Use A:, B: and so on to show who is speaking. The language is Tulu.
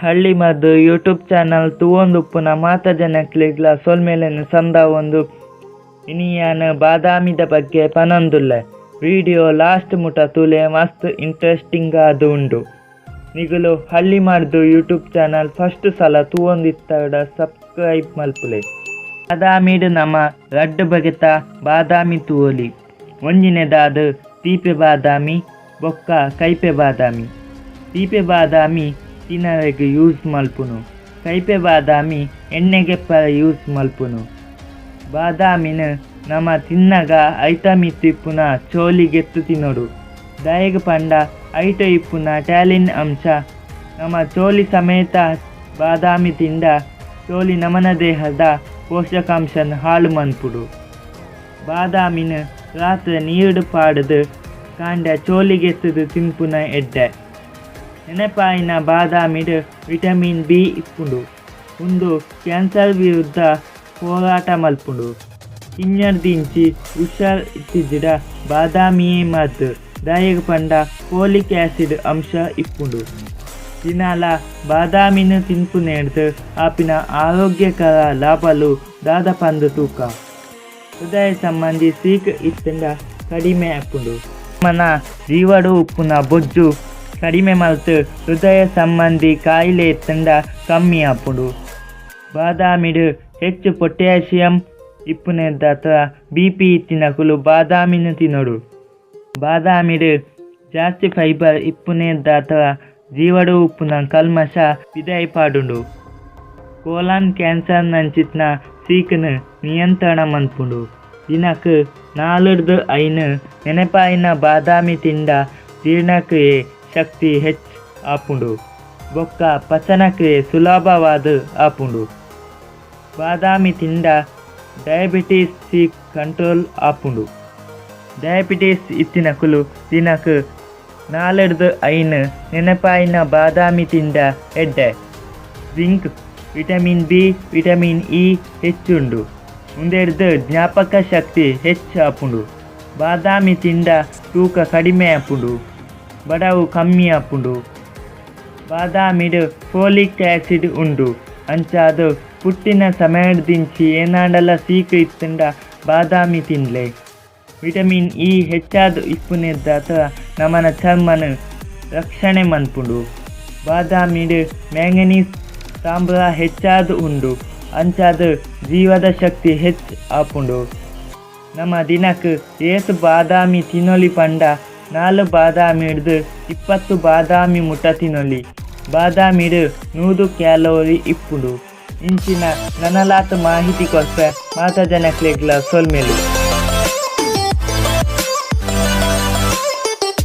A: ಹಳ್ಳಿ ಮದ್ದು ಯೂಟ್ಯೂಬ್ ಚಾನಲ್ ತೂವೊಂದುಪ್ಪುನ ಮಾತ ಜನಕ್ಲೆಗ್ಲ ಸೊಲ್ಮೆಲೆನ್ ಸಂದಾವೊಂದು ಇನಿ ಯಾನ್ ಬಾದಾಮಿದ ಬಗ್ಗೆ ಪನೊಂದುಲ್ಲೆ. ವಿಡಿಯೋ ಲಾಸ್ಟ್ ಮುಟ ತೂಲೆ, ಮಸ್ತ್ ಇಂಟ್ರೆಸ್ಟಿಂಗ್ ಆದ್ ಉಂಡು. ನಿಗುಲು ಹಳ್ಳಿ ಮದ್ದು ಯೂಟ್ಯೂಬ್ ಚಾನಲ್ ಫಸ್ಟ್ ಸಲ ತೂವೊಂದಿತ್ತಡ ಸಬ್ಸ್ಕ್ರೈಬ್ ಮಲ್ಪುಲೆ. ಬಾದಾಮಿಡ್ ನಮ ರಡ್ಡ್ ಬಗೆತ ಬಾದಾಮಿ ತೂವೊಲಿ. ಒಂಜಿನೆದಾದ್ ತೀಪೆ ಬಾದಾಮಿ ಬೊಕ್ಕ ಕೈಪೆ ಬಾದಾಮಿ. ತೀಪೆ ಬಾದಾಮಿ ತಿನರೆಗ್ ಯೂಸ್ ಮಲ್ಪುನು, ಕೈಪೆ ಬಾದಾಮಿ ಎಣ್ಣೆಗೆಪ್ಪರೆ ಯೂಸ್ ಮಲ್ಪುನು. ಬಾದಾಮಿನ್ ನಮ ತಿನ್ನಗ ಐತ ಮಿತ್ತ್ ಇಪ್ಪುನ ಚೋಲಿ ಗೆತ್ತು ತಿನ್ನೊಡು. ದಾಯೆಗ್ ಪಂಡ ಐಟ ಇಪ್ಪುನ ಟ್ಯಾಲಿನ್ ಅಂಶ. ನಮ ಚೋಲಿ ಸಮೇತ ಬಾದಾಮಿ ತಿಂಡ ಚೋಲಿ ನಮನ ದೇಹದ ಪೋಷಕಾಂಶನ್ ಹಾಳು ಮನ್ಪುಡು. ಬಾದಾಮಿನ್ ರಾತ್ರೆ ನೀರ್ಡ್ ಪಾಡುದು ಕಾಂಡೆ ಚೋಲಿ ಗೆತ್ತುದು ತಿನ್ಪುನ ಎಡ್ಡೆ. ನೆನಪಾಯಿನ ಬಾದಾಮಿಡ್ ವಿಟಮಿನ್ ಬಿ ಇಪ್ಪುಂಡು. ಉಂದು ಕ್ಯಾನ್ಸರ್ ವಿರುದ್ಧ ಹೋರಾಟ ಮಲ್ಪುಂಡು. ಕಿಂಞರ್ದಿಂಚಿ ಹುಷಾರ್ ಇತ್ತಿಜಿಡ ಬಾದಾಮಿಯೇ ಮದ್ದು. ದಾಯೆಗ್ ಪಂಡ ಫೋಲಿಕ್ ಆಸಿಡ್ ಅಂಶ ಇಪ್ಪುಂಡು. ದಿನಾಲ ಬಾದಾಮಿನ್ ತಿನ್ಪುನೆಡ್ದ್ ಆಪಿನ ಆರೋಗ್ಯಕರ ಲಾಭಲು ದಾದ ಪಂದ್ ತೂಕ. ಹೃದಯ ಸಂಬಂಧಿ ಸೀಕ್ ಇತ್ತ್ಂಡ ಕಡಿಮೆ ಆಪುಂಡು. ನಮನ ಜೀವಡ್ ಉಪ್ಪುನ ಬೊಜ್ಜು ಕಡಿಮೆ ಮಲ್ತ್ ಹೃದಯ ಸಂಬಂಧಿ ಕಾಯಿಲೆ ಇತ್ತ್ಂಡ ಕಮ್ಮಿ ಆಪುಂಡು. ಬಾದಾಮಿಡ್ ಹೆಚ್ಚು ಪೊಟ್ಯಾಸಿಯಂ ಇಪ್ಪುನೆದ್ದಾತ್ರ ಬಿಪಿ ಇತ್ತಿನಕುಲು ಬಾದಾಮಿನ್ ತಿನ್ನೊಡು. ಬಾದಾಮಿಡ್ ಜಾಸ್ತಿ ಫೈಬರ್ ಇಪ್ಪುನೆದ್ದಾತ್ರ ಜೀವಡ್ ಉಪ್ಪುನ ಕಲ್ಮಶ ಪಿದಯಿ ಪಾಡುಂಡು. ಕೋಲನ್ ಕ್ಯಾನ್ಸರ್ ನಂಚಿತ್ನ ಸೀಕ್ನ್ ನಿಯಂತ್ರಣ ಮನ್ಪುಂಡು. ದಿನಕ್ 4 ರ್ದ್ 5 ನೆನಪಾಯಿನ ಬಾದಾಮಿ ತಿಂಡ ಜೀರ್ಣಕ್ರಿಯೆ ಶಕ್ತಿ ಹೆಚ್ಚ್ ಆಪುಂಡು ಬೊಕ್ಕ ಪಚನಕ್ರಿಯೆ ಸುಲಭವಾದ್ ಆಪುಂಡು. ಬಾದಾಮಿ ತಿಂಡ ಡಯಾಬಿಟಿಸ್ ಸೀಕ್ ಕಂಟ್ರೋಲ್ ಆಪುಂಡು. ಡಯಾಬಿಟಿಸ್ ಇತ್ತಿನಕುಲು ದಿನಕ್ 4 ರ್ದ್ 5 ನೆನಪಾಯಿನ ಬಾದಾಮಿ ತಿಂಡ ಎಡ್ಡೆ. Zinc, vitamin B, vitamin E ಹೆಚ್ಚುಂಡು. ಉಂದೆಡ್ದ್ ಜ್ಞಾಪಕ ಶಕ್ತಿ ಹೆಚ್ಚ್ ಆಪುಂಡು. ಬಾದಾಮಿ ತಿಂಡ ತೂಕ ಕಡಿಮೆ ಆಪುಂಡು, ಬಡವು ಕಮ್ಮಿ ಆಪುಂಡು. ಬಾದಾಮಿಡ್ ಫೋಲಿಕ್ ಆಸಿಡ್ ಉಂಡು. ಅಂಚಾದ್ ಪುಟ್ಟಿನ ಸಮಯಡ್ದಿಂಚಿ ಏನಾಂಡಲ ಸೀಕ್ ಇತ್ತ್ಂಡ ಬಾದಾಮಿ ತಿನ್ಲೆ. ವಿಟಮಿನ್ ಇ ಹೆಚ್ಚಾದ್ ಇಪ್ಪುನೆದ್ದಾತ್ರ ನಮನ ಚರ್ಮನ್ ರಕ್ಷಣೆ ಮನ್ಪುಂಡು. ಬಾದಾಮಿಡ್ ಮ್ಯಾಂಗನೀಸ್, ತಾಮ್ರ ಹೆಚ್ಚಾದ್ ಉಂಡು. ಅಂಚಾದ್ ಜೀವದ ಶಕ್ತಿ ಹೆಚ್ಚ್ ಆಪುಂಡು. ನಮ ದಿನಕ್ ಏತ್ ಬಾದಾಮಿ ತಿನೊಲಿ ಪಂಡ 4 ಬಾದಾಮಿಡ್ದ್ 20 ಬಾದಾಮಿ ಮುಟ ತಿನೊಲಿ. ಬಾದಾಮಿಡ್ 100 ಕ್ಯಾಲೋರಿ ಇಪ್ಪುಂಡು. ಇಂಚಿನ ನನಲಾತ್ ಮಾಹಿತಿ ಕೊರ್ಪೆ. ಮಾತ ಜನಕ್ಲೆಗ್ಲ ಸೊಲ್ಮೆಲು.